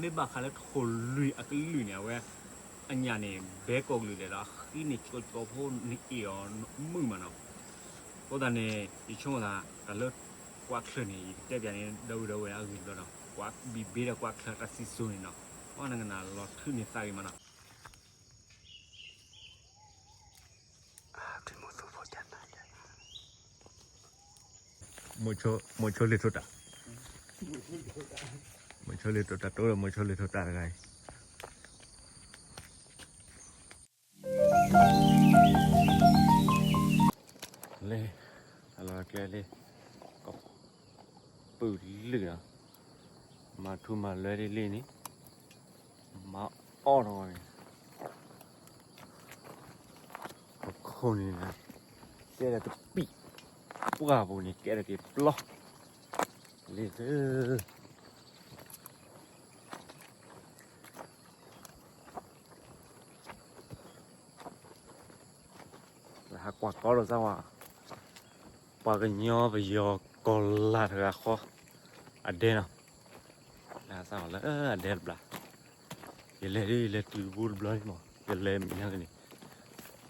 မ့ၢ်ဘၣ်ဃးလၢထိၣ်လွံၢ်အကလုာ်န့ၣ် အဝဲ အညၣ်န့ၣ် ဘဲကိးကလုာ်ဒဲးဒီး အဃံန့ၣ်ကၠီကၠီဖိန့ၣ်အ့ၣ်အီၤမုာ်မးနီၤ. အဃိသတးန့ၣ် ယဆိကမိၣ်သး တၢ်လၢကွၢ်ချၢၣ်န့ၣ် ယကတဲပၠးန့ၣ် ဒီဝံၤဒီဝဲၢ်အဂ့ၢ်တဘျီနီၤ, ကွၢ်ဘံၣ်ဘ့ဒီးကွၢ်ချၢၣ်တၢ်စံၣ်စိၤန့ၣ်နီၤ, အီနကနၣ်လီၤထုးန့ၢ်သးဂ့ၤမးနီၤ. မိၤဆိလ့ၣ်ထိးတၢ်, မိၤဆိလ့ၣ်ထိးတၢ်တိၢ်ဒီး မိၤဆိလ့ၣ်ထိးတၢ်တဂၤအံၤ လၢ အလီၤကျဲလၢ ကပုာ်လုၢ်ဒီး မၤထူမၤလွဲလံလံန့ၣ် မၤအီၣ်တဂီၤန့ၣ် ပခိၣ်န့ၣ် ကဲဒီးတပံာ် ပှၢ်ပူၤန့ၣ် ကဲဒီးက့ၤပျီ လံ လၢဟးကွၢ်ကီဒီးစၢ်ဝဲ ပှၤကညီပယီၤကီၢ်လၢ်တဂၤဃီ အဒဲနီၤ, လၢဟးစၢ်ဝဲလၢအဒဲတဘျီ, ယလဲၤဒ်ယလဲၤတုၤဘိတဘျီန့ၣ်မး ယလဲၤမဲာ်ညါကန့ၣ်,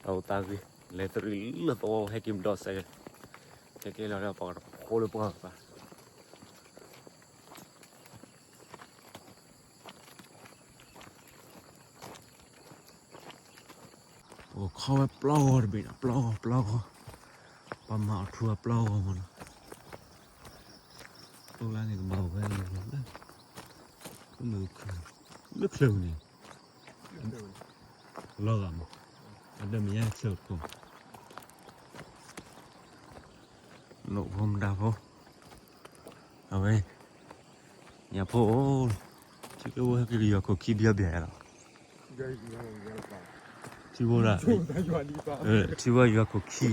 တၢ်အိၣ်သးဂ့ၤ လဲၤတရံးလၢသဝီဟဲက့ၤမဒီးစဲး, ဟဲက့ၤလီၤဒီးပှၤကတဖိလၢပှၢ်ပၤ အိၣ်ခီဝဲပျီဂီၤတဘ့ၣ်နီၤ, ပျီဂီၤ ပျီဂီၤ, ပှၤမၤအီၣ်ထူအပျီဂီၤမးနီၤ, ပျီလၢန့ၣ်ကဘၣ်ဝဲလၢ လၢချၢၣ်န့ၣ် လီၤဂာ်မး, အဒၢးမဲာ်ညါဆၢၣ်ဖိ နိၣ်ဖိမတၤဖိ, အဝဲ ညၣ်ဖိအိၣ်, ထံကျိဖိဟဲက့ၤကယီၤခိၣ်ခံဘျီဘျီလီၤ, ထံဖိဒၣ်, ထံဖိယွၤခိၣ်ခံဂ့ၤ, ဘျီဘျီဘျီ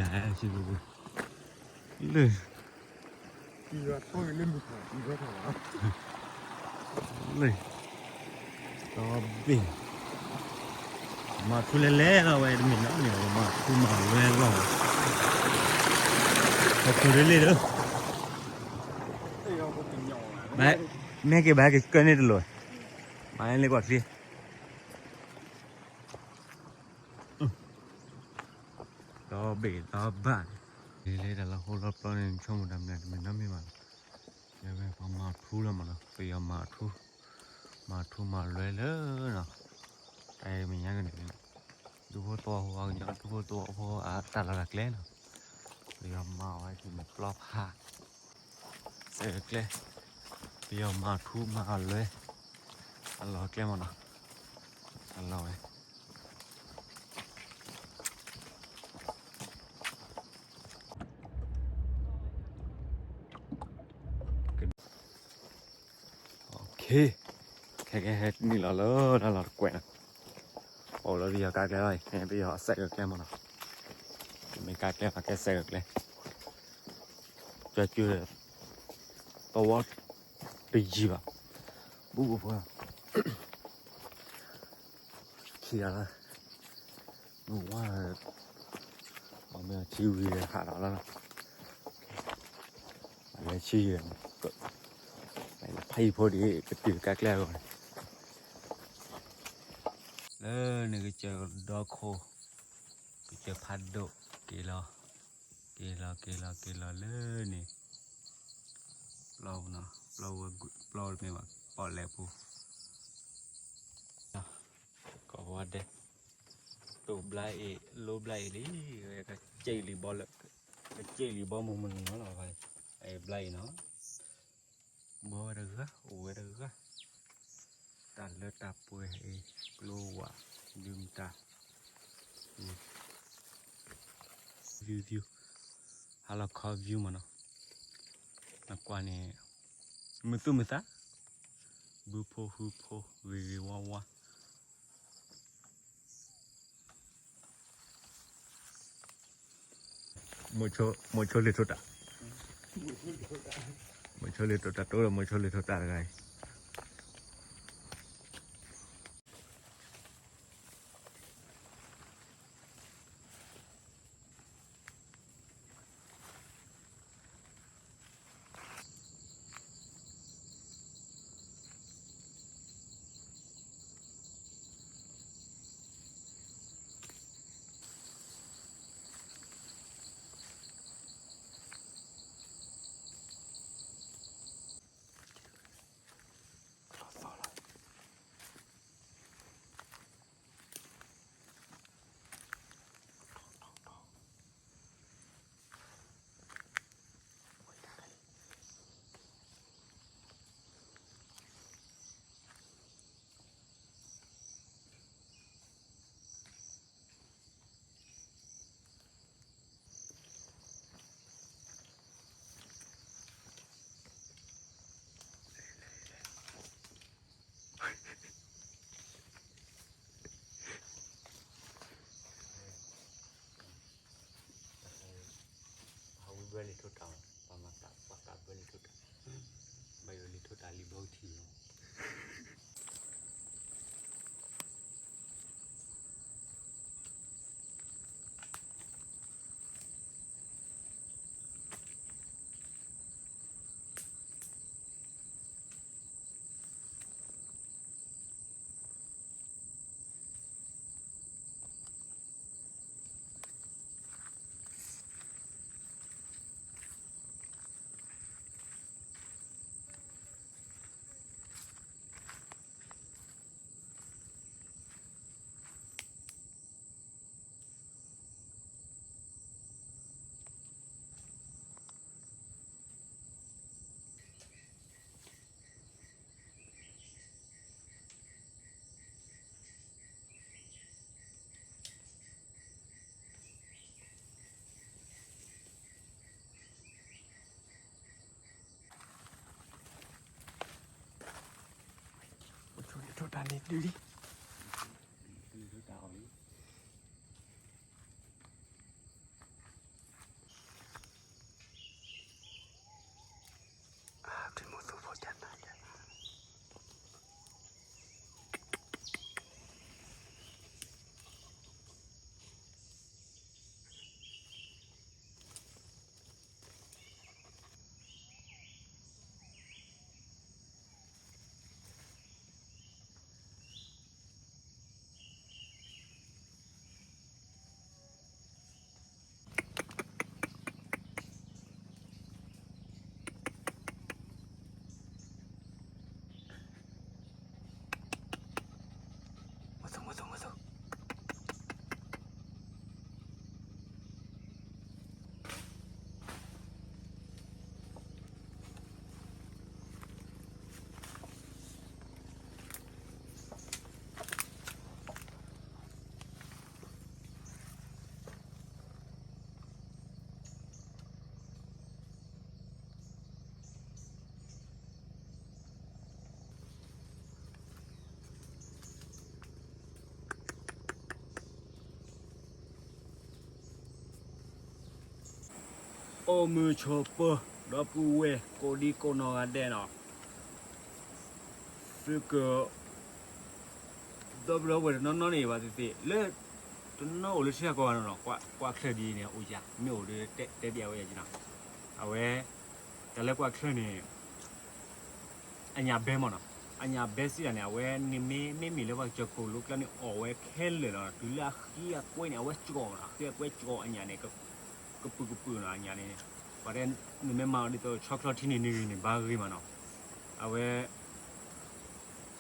ဟဲထံဖိဖိ, လၢ လၢ ဒီဘ့ၣ်, မၤထူလဲၤလဲၤလီၤဝဲတမံၤနီၤန့ၣ် မၤထူမၤလွဲလီၤဝဲ, ပခိၣ်လၢလံဒီး, မ့ၢ်က့ၤဘၣ်က့ၤကၢန့ၣ်တလိၤ, မၤလၢကွၢ်ချံ, ဒီဘ့ၣ်ဒီဘၣ်န့ၣ်, လၢတၢ်လီၢ်ဟိလီၢ်ပျီန့ၣ် ဆိကမိၣ်တၢ်မနုၤတမံၤနီတမံၤဘၣ်နီၤ, ယဝဲပှၤမၤထူလီၤမးနီၤ, ပယီၤမၤထူ, မၤထူမၤလွဲလၢနီၤ, တၢ်အံၤမဲာ်ညါကန့ၣ်, ဒူဖိသဝီဖိအကညီ ဒူဖိသဝီဖိအတၢ်လီၢ်တၢ်ကျဲနီၤ, ပယီၤမၤအီၣ်ဝဲက့ၤမ့ၢ်ပျီဖး စဲးကျဲ, ပယီၤမၤထူမၤလွဲ, အလီၢ်ကျဲမးနီၤ, အလီၢ်ဝဲ ခဲကဲဟဲနုာ်လီၤလၢတၢ်လီၢ်တကွဲးနီၤ, အိၣ်လၢပယီၤကါကျဲလီၤ, ပယီၤအစဲးကျဲမးနီၤ, မ့ၢ်ကါကျဲဘၣ်ကဲစဲးကျဲ, ကၠီကၠူ သဝီတယံၤဘၣ်, ဘူးဘူးဖိ ခံဂၤလီၤ, မ့ၢ်ဝါ, အမ့ၢ်ထံဝံၤဟးလီၤလီၤ, လဲၤဆံယဲၢ်, ဖးယံၤဖိဒ် ကတုၤကါကျဲအဂီၢ်န့ၣ်, လၢန့ၣ်ကစၢၢ်ဒီခိၣ်, ကစၢၢ်ဖးဒိၣ်, က့ၤလီၤ, က့ၤလီၤက့ၤလီၤက့ၤလီၤလၢန့ၣ်, ပျီပူၤနီၤ, ပျီဝဲပျီတမ့ၢ်ဘၣ် ပီၣ်လဲၣ်ပူၤ ကီၢ်ဝါဒဲး, တိၢ်ဘျါအ့ၣ် လိဘျါအ့ၣ်လံ, ကစဲးလံဘီလၢ, ကစဲးလံဘီမုၢ်မုၢ်နီၤလီၤ, ဘျါအ့ၣ်နီၤ, ဘီဝဲတဂၤ အိၣ်ဝဲတဂၤ, တၢ်လၢတၢ်ပှဲၤအံၤ ကျိဝဲ ဒုမတၤ view view, ဟါလီၤခီ view မးနီၤ, နကွၢ်န့ၣ် မုာ်သူၣ်မုာ်သး, ဘုဖိဟုဖိ ဂ့ၤဂ့ၤဝါဝါ, မိၤဆိလ့ၣ်ထိးတၢ်, မိၤဆိလ့ၣ်ထိးတၢ်တိၢ်ဒီး မိၤဆိလ့ၣ်ထိးတၢ်တဂၤအံၤ လၢ အန့ၣ်ဒုးလံ အိၣ်မုာ်ဆိးပၢၤ ဒီပုၢ်ဝဲၢ်ကိးဒံကိးနီၢ်ဂၤဒဲးနီၤ, သုက ဒီပုၢ်ဝဲၢ်တနီၤနီၤန့ၣ်ဘၣ်သ့ၣ်သ့ၣ် လၢ တနီၤအိၣ်လၢထံဂၤကီၢ်ဂၤနီၤနီၤ ကွၢ်ချၢၣ်ဒ်အံၤန့ၣ် အိၣ်ယၤ မ့ၢ်အိၣ်ဒီးတဲပျးဝဲယၤက့နီၤ, အဝဲ တၢ်လၢကွၢ်ချၢၣ်န့ၣ် အညၣ်ဘဲမ့ၢ်နီၤ, အညၣ်ဘဲစံးဒၣ်န့ၣ် အဝဲန့ၣ်မ့မ့ၢ်လၢပှၤကစၢၢ်ခိၣ်လိၤကျါန့ၣ် အီၣ်ဝဲခဲလၢာ်လီၤ. တုၤလၢအဃံအကွဲန့ၣ် အဝဲကၠီၣ်နီၤ, အဃံအကွဲကၠီၣ်အညၣ်န့ၣ် ကပုာ်ကပုာ်နီၤ အညၣ်န့ၣ်, ပှၤတဲ နမ့ၢ်မၤအီၤဒ်သိးဆီချီထံန့ၣ် နဂ့ၤန့ၣ် ဘၣ်ဂ့ၤမးနီၤ, အဝဲ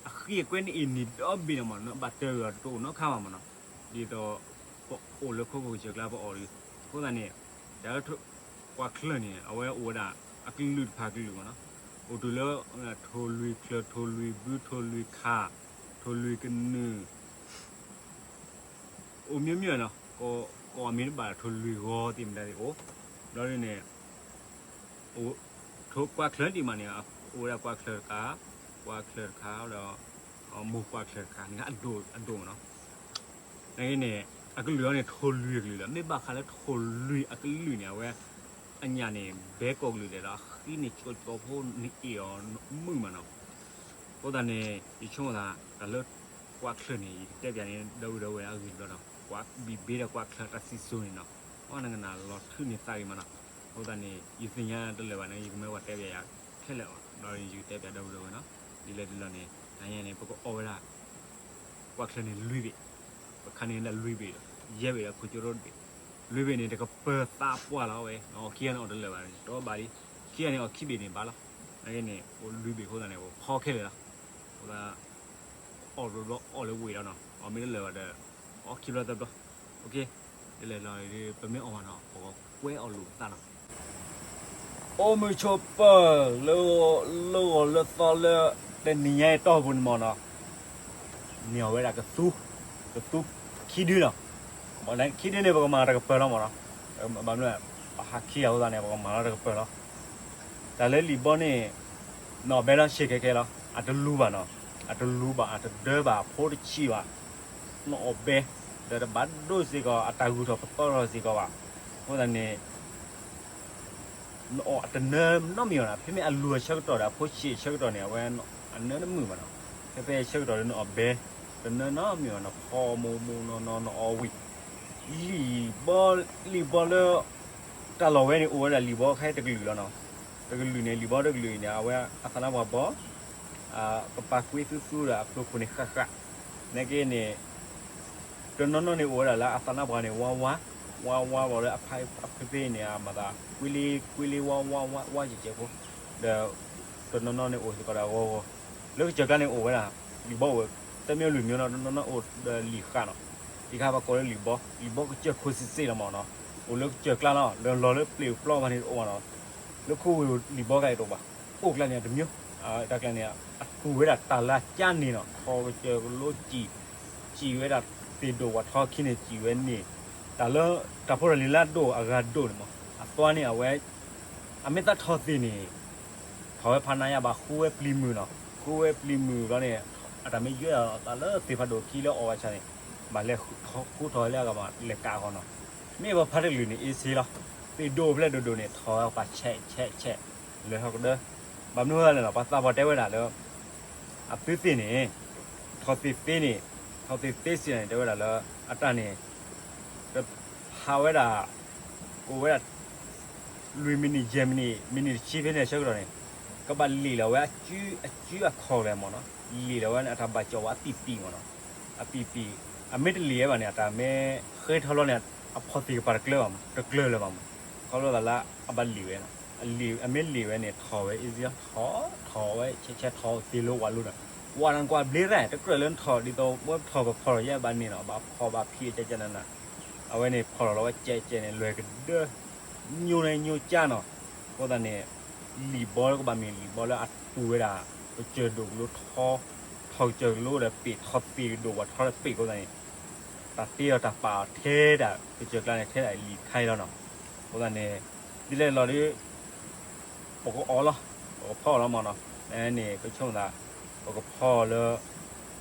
အဃံအကွဲန့ၣ်အံၤန့ၣ်ဒီဘ့ၣ်နီၤမး နဘၣ်တၢၢ်အီၤတအိၣ်နီတခါဘၣ်မးနီၤ, ဒ်သိး ပအိၣ်လၢခိခိၣ်ကစၢၢ်ကျါပအီၣ်ဒီး, အဃိသတးန့ၣ် တၢ်လၢကွၢ်ချၢၣ်န့ၣ် အဝဲအိၣ်ဝဲဒၣ် အကလုာ်တဖၣ်ကလုာ်မးနီၤ, အိၣ်တုၤလၢ ထိၣ်လွံၢ်ချၢၣ် ထိၣ်လွံၢ်ဘု ထိၣ်လွံၢ်ခါ ထိၣ်လွံၢ်ကနုာ် အိၣ်မ့ၢ်မ့ၢ်နီၤ, ကိးအမံၤတဘၣ် ထိၣ်လွံၢ်ဂီၤသ့ၣ်မတၤသ့ၣ်အိၣ်, ဘျီဒ်န့ၣ် ကွၢ်ချၢၣ်ဒံးမးန့ၣ် အိၣ်ဝဲဒၣ်ကွၢ်ချၢၣ်တခါ, ကွၢ်ချၢၣ်တခါဒီး မိၢ်ကွၢ်ချၢၣ်တခါန့ၣ် အဒိၣ်အဒိၣ်မးနီၤ, နဂ့ၤန့ၣ် အကလုာ်အီၤန့ၣ် ထိၣ်လွံၢ်အကလုာ်လီၤ. မ့ၢ်ဘၣ်ဃးလၢထိၣ်လွံၢ်အကလုာ်န့ၣ် အဝဲ အညၣ်န့ၣ် ဘဲကိးကလုာ်ဒဲးဒီး အဃံန့ၣ် ကၠီကၠီဖိန့ၣ်အ့ၣ်အီၤမုာ်မးနီၤ, အဃိသတးန့ၣ် ယဆိကမိၣ်သး တၢ်လၢကွၢ်ချၢၣ်န့ၣ် ယကတဲပျးန့ၣ် ဒီပုၢ်ဒီဝဲၢ်အဂ့ၢ်တဘျီဒီး ကွၢ်ဘံၣ်ဘ့ဒီးကွၢ်ချၢၣ်တၢ်စံၣ်စိၤန့ၣ်နီၤ, အီနကနၣ်လီၤထုးန့ၢ်သးဂ့ၤမးနီၤ, အဃိသတးန့ၣ် ယသ့ၣ်ညါတလၢာ်ဘၣ်န့ၣ် ယကမၢပှၤတဲပျးယၤခဲလၢာ်အီၤ ဒီးယကတဲပျးဒီပုၢ်ဒီဝဲၢ်နီၤ, ဒ်လဲၣ်ဒ်လဲၣ်န့ၣ် တၢ်ညါန့ၣ် ပကအီၣ်ဝဲဒၣ် ကွၢ်ချၢၣ်န့ၣ်လွံၢ်ဘ့ၣ်, ပခါန့ၣ်လၢလွံၢ်ဘ့ၣ်ဒီး ယဲၢ်ဘ့ၣ်ဒီးခိၣ်ကၠိရိတဘ့ၣ်, လွံၢ်ဘ့ၣ်န့ၣ် တကပၢၤသးပှၢ်လီၤဝဲ, အီၣ်ခံဂၤန့ၣ်အီၣ်တလၢာ်ဘၣ်န့ၣ် တအီၣ်ဘၣ်လံ, ခံဂၤန့ၣ်အီၣ်ခံဘ့ၣ်န့ၣ်ဘၣ်လီၤ, နဂ့ၤန့ၣ် အိၣ်လွံၢ်ဘ့ၣ်အဃိသတးန့ၣ် ပဖီခဲလၢာ်လီၤ, အဃိသတး အီၣ်တဘျီအီၣ်လၢဝ့ၢ်လီၤနီၤ, အီၣ်မ့ၢ်တလၢာ်ဘၣ်ဒီး အီၣ်ခံဘျီသၢဘျီ, ဒ်လဲၣ်လီၤ ပမ့ၢ်အီၣ်ဘၣ်နီၤ ပကကွဲအီၣ်လိာ်ပသးနီၤ အိၣ်မုာ်ဆိးပၢၤ လၢဂီၤလၢသီလၢ တနံၤညါအံၤတီၢ်ပူၤန့ၣ်မ့ၢ်နီၤ, န့ၢ်အီၣ်ဝဲဒၣ်ကသူ, ကသူခံဒုနီၤ, ခံဒုန့ၣ် ပကမၤတကပၤလီၤမ့ၢ်နီၤ, ဘၣ်မနုၤလဲၣ် ပဟးခံဂၤအဃိသတးန့ၣ် ပကမၤလီၤတကပၤလီၤ, တၢ်လၢလံာ်ဘီန့ၣ် နအီၣ်ဘဲလီၤဆ့ကဲကဲလီၤ, အတလူၤဘၣ်နီၤ, အတလူၤဘၣ် အတဒၢဘၣ် အဖိတဆံးဘၣ်, နအီၣ်ဘဲ ဒီးတဘၣ်ဒိၣ်စ့ၢ်ကီး အတၢ်ဂုၤထီၣ်ပသီထီၣ်စ့ၢ်ကီးဘၣ်, အဃိသတးန့ၣ် နအီၣ်အတနၢနီတမံၤဘၣ်နီၤ, ဖဲမ့ၢ်အလူၤအဆၢကတီၢ်ဒီး အဖိဆံးအဆၢကတီၢ်န့ၣ် အဝဲအနၢတမုာ်ဘၣ်နီၤ, ဖဲဖဲအဆၢကတီၢ်ဒီးနအီၣ်ဘဲ တနၢနီတမံၤဘၣ်နီၤ, ဖီမိၢ်မိၢ်နီၢ်နီၢ်နအီၣ်ဝံၤ လံာ်ဘီ လံာ်ဘီလၢ တၢ်လီၢ်ဝဲန့ၣ် အိၣ်ဝဲဒၣ်လံာ်ဘီခဲတကလုာ်လီၤနီၤ, တကလုာ်န့ၣ် လံာ်ဘီတကလုာ်အံၤန့ၣ် အဝဲအသးနါပှၢ်ဘီ ကပာ်ကွံာ်သူသူဒီးအကျိခိၣ်န့ၣ်ဃၣ်ဃၣ်, နက့န့ၣ် တနီၤနီၤန့ၣ်အိၣ်ဝဲဒၣ်လၢအသးနါပှၢ်န့ၣ် ဝါဝါ, ဝါဝါဘၣ်လၢအဖဲဖဲန့ၣ် အမၤသး ကွ့လ့ကွ့လ့ဝါဝါဝါဝါယဲၢ်ကဲးဖိ, ဒီး တနီၤနီၤန့ၣ်အိၣ်စ့ၢ်ကီးဒီးအဂီၤဂီၤ, လၢကစၢၢ်ကျါန့ၣ်အိၣ်ဝဲဒၣ် လံာ်ဘီအိၣ်ဝဲ သၢမံၤလွံၢ်မံၤနီၤ, တနီၤနီၤအိၣ်ဒီးလံာ်ဃၣ်နီၤ, ယကဟးဘၣ်ကိးလၢလံာ်ဘီ, လံာ်ဘီကစၢၢ်ခိၣ်စ့ၢ်စ့ၢ်လီၤမ့ၢ်နီၤ, အိၣ်လၢကစၢၢ်ကျါလီၤ, လၢလီၤလၢပျ့ၤပျီဘၣ်န့ၣ်တအိၣ်ဘၣ်နီၤ, လၢခိဝ့ၢ်လံာ်ဘီကျါအံၤတအိၣ်ဘၣ်, အိၣ်ကျါန့ၣ်တမံၤ, တၢ်ကျါန့ၣ် အကူၣ်ဝဲဒၣ်တၢ်လၢကၠါန့ၣ်နီၤ, ထီကစၢၢ်ကလိစံၣ်, စံၣ်ဝဲဒၣ်သ့ၣ်ဒိၣ်ဝဲထီခံန့ၣ် စံၣ်ဝဲန့ၣ်, တၢ်လၢ တၢ်ဖိတၢ်လံၤလၢအဒိၣ်အဂၤဒိၣ်န့ၣ်မ့ၢ် အသွါန့ၣ်အဝဲ အမ့ၢ်သးထီၣ်သ့ၣ်န့ၣ် ထီၣ်ဝဲဖးနါယါဘၣ် ဃုဝဲပျံၤမုၢ်နီၤ, ဃုဝဲပျံၤမုၢ်ဘျီန့ၣ် အတၢ်မ့ၢ်ယွဲအသးလၢသ့ၣ်ဖးဒိၣ်ခံလၢအီၣ်ဝဲဆၣ်န့ၣ် ဘၣ်လဲၤဃူထီၣ်လၢအဂၤမး လဲၤကးအီၤနီၤ. မ့ၢ်ပဖးတလုာ်န့ၣ် အ့စ့လီၤ. သ့ၣ်ဒိၣ်ဖျဲၣ်ဒိၣ်ဒိၣ်န့ၣ် ထီၣ်ဝဲပှၤဆဲးဆဲးဆဲး လဲၤထီၣ်ကဒၢ. ဘၣ်မနုၤဃိလဲၣ်နီၤ ပှၤသးပှၢ်တဲဝဲဒၣ်လၢ အသုသ့ၣ်န့ၣ် ထီၣ်သ့ၣ်သ့န့ၣ် ထီၣ်သ့ၣ်သ့စ့ၢ်န့ၣ် တဲဝဲဒၣ်လၢ အတၢ်န့ၣ် ဟးဝဲဒၣ် အိၣ်ဝဲဒၣ် လွံၢ်မံးနံး ယဲၢ်မံးနံး မံးနံးတဆံဖဲန့ၣ်အဆၢကတီၢ်န့ၣ် ကဘၣ်လံာ်လီၤဝဲ အစုအခီၣ်လဲၣ်မ့ၢ်နီၤ. လံာ်လီၤဝဲန့ၣ် အတၢ်ဘၣ်ကၠီၣ်ဝဲအပံာ်ပံာ်မ့ၢ်နီၤ. အပံာ်ပံာ် အမ့ၢ်တလံာ်ဝဲဘၣ်န့ၣ် အတၢ်မ့ၢ်ဃ့ထီၣ်လီၤန့ၣ် အဖီၣ်သ့ၣ်ကပၤတကျၢၤဘၣ်မ့ၢ် တကျၢၤလၢၤဘၣ်မ့ၢ် ခီဖျိသးလၢအဘၣ်လံာ်ဝဲနီၤ. အမ့ၢ်လံာ်ဝဲန့ၣ် ထီၣ်ဝဲ easy ထီၣ် ထီၣ်ဝဲ ဆဲးဆဲးထီၣ်သ့ၣ်လိၤဝးလိၤဒီး ဝးတၢ်ကွၢ်ဘျ့ရၣ် တကြၢးလၢနထီၣ်ဒ်သိး ပဝဲပထီၣ်ပဖီၣ်ထီၣ်ယဲဘၣ်န့ၣ်နီၤ ဘၣ်ဖီၣ်ဘၣ်ဖံးကကနန အဝဲန့ၣ်ဖီၣ်ထီၣ်လီၤဝဲကဲးကဲးန့ၣ် လွဲၢ်ကဒၢ ညိန့ၣ်ညိကၢ်နီၤ. အဃိသတးန့ၣ် လံာ်ဘီလၢကဘၣ်မ့ၢ်လံာ်ဘီလၢအတူၢ်ဝဲဒၣ် ကစၢၢ်ဒိၣ်ကလိထီ ထီၣ်ကစၢၢ်ကလိဒီးပ့ာ်ထီၣ်သ့ၣ်ကဒိၣ်ဝးထီဒီးပ့ာ်အဃိသတးန့ၣ် တၢ်တ့အီၤတၢ်ပာ်အီၤထဲဒၣ် ကစၢၢ်ကျါန့ၣ် ထဲဒၣ်လံာ်ခါအံၤလီၤနီၤ. အဃိသတးန့ၣ် ဒ်လဲၣ်လီၤဒီး ပကအီၣ်လီၤ ပကဖီအီၤလီၤမ့ၢ်နီၤ. န့ၣ် ပဆိကမိၣ်သး ပကဖီအီၤ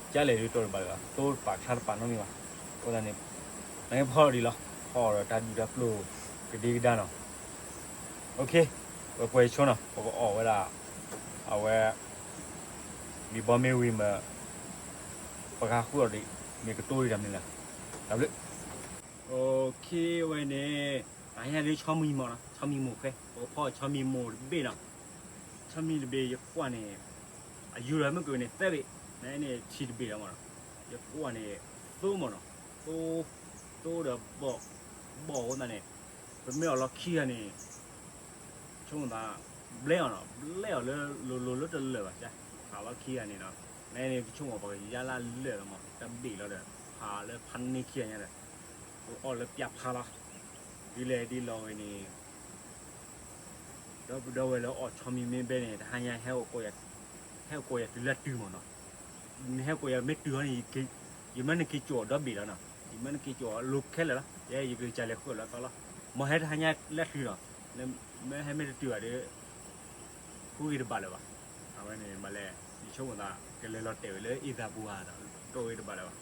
လၢ ကလဲၣ်ဒ်တီၤတဘၣ်လၢၤဘၣ် သိတပာ်ချါတပာ်နီတမံၤဘၣ်. အဃိသတးန့ၣ် နကဖီအီၤဒ်လီၤ ဖီအီၤဒီးတၢ်ဒုၣ်တၢ်ပျိၢ်ကဒံကဒါနီၤ. ပပှဲၤဆိနီၤ ပကအီၣ်ဝဲဒၣ် အဝဲ လံာ်ဘီမ့ၢ်ဝံၤမ့ၢ် ပကဃုအီၤဒ် မ့ၢ်ကတိၤဒ်တၢ်မနုၤလဲၣ်. တၢ်ဘျုး ဝဲန့ၣ် တၢ်ဟါညါဒ်ဆီမံၤမိၢ်နီၤ ဆီမံၤမိၢ်ခွဲ ပကဖီဆီမံၤမိၢ်တဘ့ၣ်နီၤ. ဆီမံၤတဘ့ၣ်ယကွၢ်န့ၣ် အယူၤဒီးမ့ၢ်ကွၢ်န့ၣ်သၢဘ့ၣ် နန့ၣ်ထံၣ်တဘ့ၣ်လီၤမ့ၢ်နီၤ. ယကွၢ်န့ၣ် သိမ့ၢ်နီၤ သိ သိဒီးဘီၣ် ဘီၣ်အဃိသတးန့ၣ် ပမ့ၢ်အီၣ်လီၤခံဂၤန့ၣ် ဆိကမိၣ်သး ဘျဲအီၤနီၤ ဘျဲအီၤလၢလိၤလိၤလၢတလၢာ်ဘၣ် ဟးလီၤခံဂၤန့ၣ်နီၤ. နန့ၣ် ပဆိကမိၣ်ပကယါလၢလၢာ်လီၤမ့ၢ် တဘ့ၣ်လီၤဒီး ဟးလၢဖးန့ၢ်ခံဂၤညါဒီး ပအီၣ်လၢပျၢ်ဖးလီၤ. ဒ်လဲၣ်ဒ်လဲၣ်ဂ့ၤန့ၣ် ဒီပုၢ်ဒီဝဲၢ်လၢအီၣ်ဆီမံၤမ့ၢ်ဘဲန့ၣ် တဟါညါ ဟဲအိၣ်ကိးယၤတုၤမ့ၢ်နီၤ. နဟဲကိးယၤမ့ၢ်တုၤအီၤန့ၣ် ယမ့ၢ်နက့ၤကၠီၣ်ဒီဘ့ၣ်လီၤနီၤ. ယမ့ၢ်နက့ၤကၠီၣ်လိခဲလၢာ်လီၤ ယဲယကစၢ်လဲၤဃုာ်လီၤသီလီၤ. မ့ၢ်ဟဲတဟါညါလၢတုၤနီၤ မ့ၢ်ဟဲမ့ၢ်တတုၤဘၣ်ဒီး ဃုဂ့ၤတဘၣ်လၢၤဘၣ်. အဝဲန့ၣ်မ့ၢ်လဲၣ် ယဆိကမိၣ်သး ကလဲၤလီၤတဲာ်ဝဲလၢအ့ၣ်သးပူၤဧါ တိၢ်ဂ့ၤတဘၣ်လၢၤဘၣ်.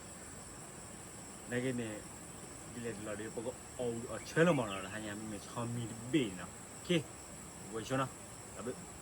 နက့န့ၣ် ဒ်လဲၣ်ဒ်လဲၣ်ဒီး ပကအီၣ်အီၣ်ဆၢလီၤမ့ၢ်နီၤ တဟါညါမ့မ့ၢ်ဆီမံၤတဘ့ၣ်နီၤ. ပဝဲဆိနီၤ တၢ်ဘျုး